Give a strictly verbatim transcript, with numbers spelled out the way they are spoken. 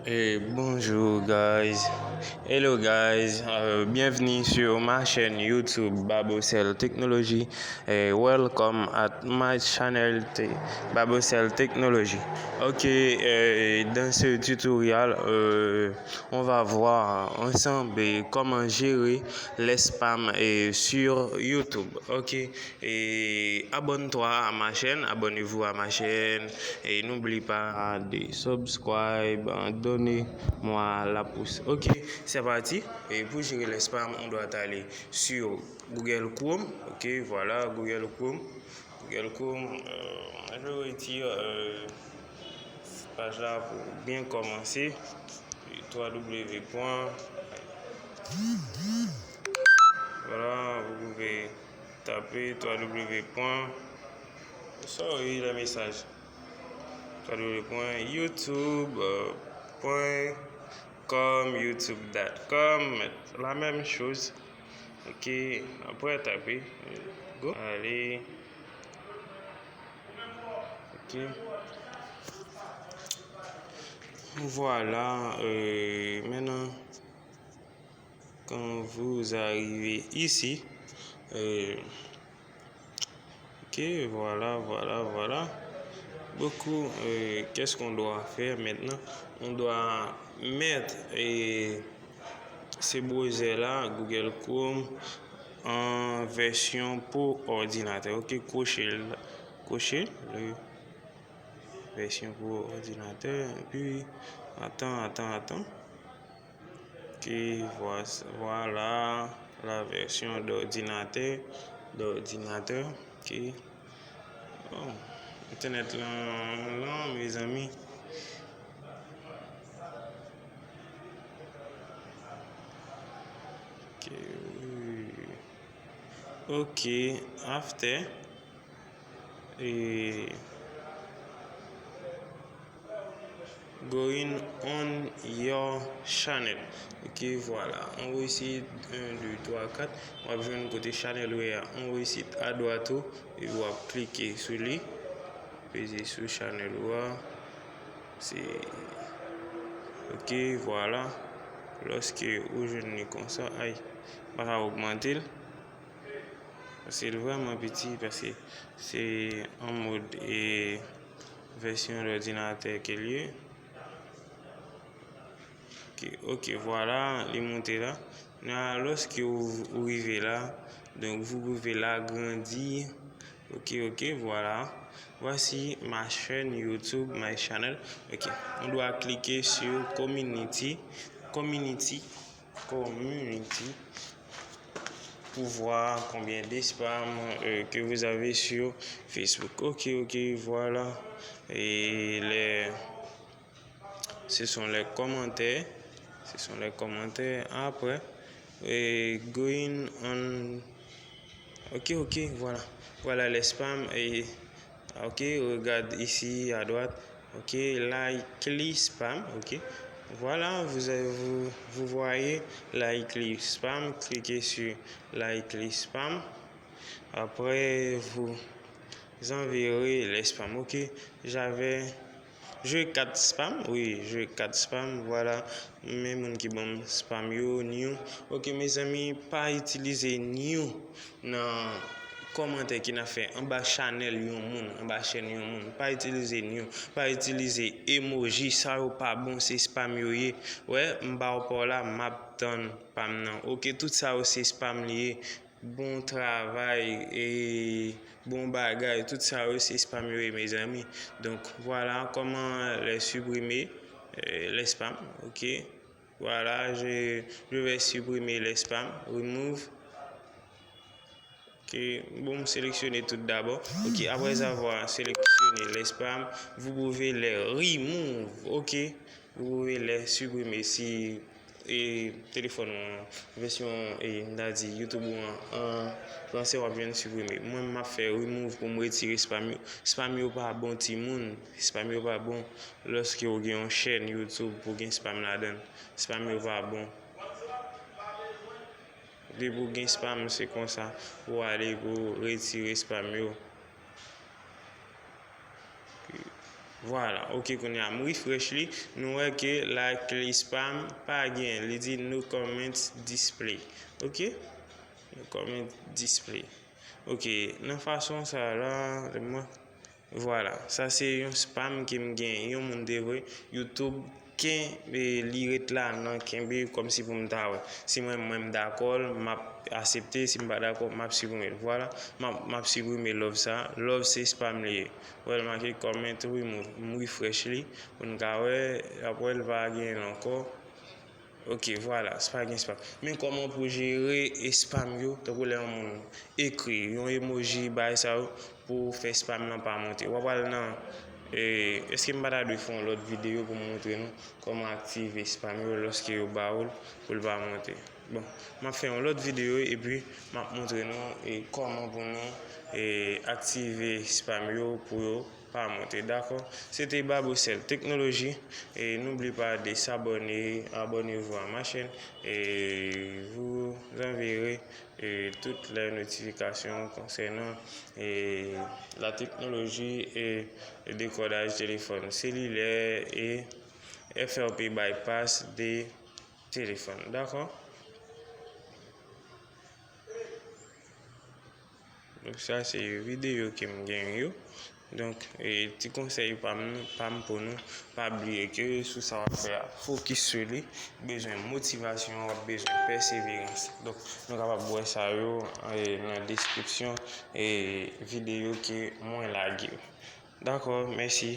Et bonjour guys. Hello guys. Euh, bienvenue sur ma chaîne YouTube Babocel Technology. Et welcome at my channel Babocel Technology. Ok, euh, dans ce tutoriel, euh, on va voir ensemble comment gérer les spams, euh, sur YouTube. Ok, et abonne-toi à ma chaîne, abonnez-vous à ma chaîne. Et n'oublie pas de subscribe, euh, donnez-moi la pouce. Ok, c'est parti. Et pour gérer les spams, on doit aller sur Google Chrome. Ok, voilà, Google Chrome. Google Chrome, euh, je retire, euh, page-là pour bien commencer. trois W point, voilà, vous pouvez taper trois W point, sorry, les messages. trois W point youtube point com, youtube dot com, la même chose. Ok, après, tapez, euh, go. Allez. Ok. Voilà, euh, maintenant, quand vous arrivez ici, euh, ok, voilà, voilà, voilà. Beaucoup, euh, qu'est-ce qu'on doit faire maintenant? On doit mettre, euh, ce browser-là, Google Chrome, en version pour ordinateur. Ok, cocher, cocher, le version pour ordinateur. Et puis, attends, attends, attends. Ok, voilà, voilà la version d'ordinateur, d'ordinateur. Ok. Oh, internet lan, lan, mezanmi. Ok, ok, after. E, going on your channel. Ok, voilà. On va essayer un, deux, trois, quatre. W ap jwenn kote channel ou ye a. On va essayer à droite ou. E w ap klike sou li. Peze sou channel ou a. Se, ok, voilà. Lòske ou jwenn li konsa, ay, m pa ka ogmante l. Paske l vrèman piti, paske se an mod, e, vèsyon lòdinatè ke l ye. Ok, ok, voilà, li monte la. La, lòske ou, ou rive la, donk, vous pouvez l'agrandir. Ok, ok, voilà. Voici ma chaîne YouTube, my channel. Ok, on doit cliquer sur community, community, community, pour voir combien de spams, euh, que vous avez sur Facebook. Ok, ok, voilà. Et les, ce sont les commentaires. Ce sont les commentaires. Après, et going on. Ok, ok, voilà. Voilà les spams. Et, ok, regarde ici à droite. Ok, likely spam. Ok. Voilà, vous avez, vous, vous voyez likely spam. Cliquez sur likely spam. Après, vous enverrez les spams. Ok, j'avais, j'ai quatre spams. Oui, j'ai quatre spams. Voilà, men moun ki ban m spam yo, new. Ok, mezanmi, pa itilize new nan kòmantè ke n ap fè anba chanèl yon moun, anba chèn yon moun. Pa itilize new, pa itilize emoji, sa yo pa bon, se spam yo ye. Wè, m ba w pa w la, m ap tann pa m nan. Ok, tout sa yo se spam li ye. Bon travay, e, bon bagay, tout sa yo se spam yo ye, mezanmi. Donk, vwala kòman les supprimer, euh, les spams, ok. Voilà, je, je vais supprimer les spams, remove. Ok, bon, m seleksyone tout dabò. Ok, après avoir sélectionné les spams, vous pouvez les remove. Ok, vous pouvez les supprimer si, e, telefòn ou an, vèsyon, e, m ta di, YouTube ou an, an fransè, w ap jwenn supprimer. Mwen, m ap fè remove pou m retire spam yo. Spam yo pa bon, timoun. Spam yo pa bon. Lòske w gen yon chèn YouTube pou gen spam ladan l, spam yo pa bon. Depi w gen spam, se konsa pou w ale pou w retire spam yo. Vwala, ok, kounye a m refresh li, nou wè ke la clear spam pa gen, li di no comments display. Ok? No comments display. Ok, nan fason sa la, mwen, vwala, sa se yon spam ke m gen, yon moun te voye, YouTube kenbe li ret la nan kenbe kòmsi pou m ta wè. Si mwen, mwen m dakò l, m ap aksepte, si m pa dakò, m ap siprime l. Vwala, m ap, m ap siprime love sa. Love se spam li ye. Wè l make comment remove. M refresh li pou n ka wè, apre l pa gen l ankò. Ok, vwala, se pa gen spam. Men kòman pou jere spam yo, tankou lè yon moun ekri yon emoji, bagay sa yo, pou fè spam nan pa monte. W ap al nan, e, èske m pa ta dwe fè yon lòt videyo pou m montre nou kòman aktive spam yo lòske yo ba ou l pou l pa monte? Bon, m ap fè yon lòt videyo epi m ap montre nou, e, kòman pou nou, e, aktive spam yo pou yo pa monte, dakò? Se te Babocel Technology, e n'oublie pas de s'abonner, abonnez-vous à ma chaîne, et vous enverrez, e, toutes les notifications concernant, e, la technologie et le décodage téléphone cellulaire et F R P bypass de téléphone, dakò? Donk, sa se videyo ke m gen yo. Donk, e, ti konsèy pa m, pa m pou nou, pa bliye ke sou sa w ap fè a, fokis sou li. Bezwen motivasyon, w ap bezwen pèseverans. Donk, nou kapab wè sa yo, e, nan deskripsyon, e, videyo ke mwen lage yo. Dakò, mèsi.